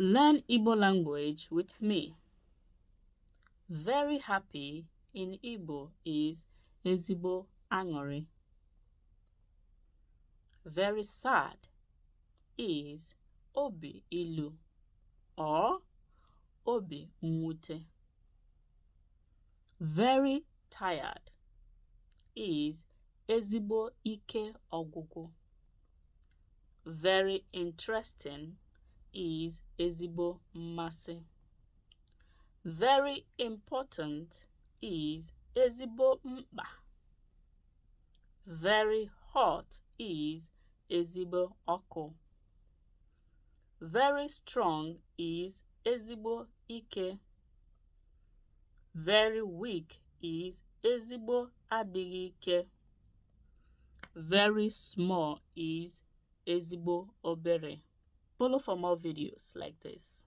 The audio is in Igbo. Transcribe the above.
Learn Igbo language with me. Very happy in Igbo is ezigbo aṅụrị. Very sad is obi ilu or obi mwute. Very tired is ezigbo ike ọgwụgwụ. Very interesting is ezigbo mmasị. Very important is ezigbo mkpa. Very hot is ezigbo ọkụ. Very strong is ezigbo ike. Very weak is ezigbo adịghị ike. Very small is ezigbo obere. Follow for more videos like this.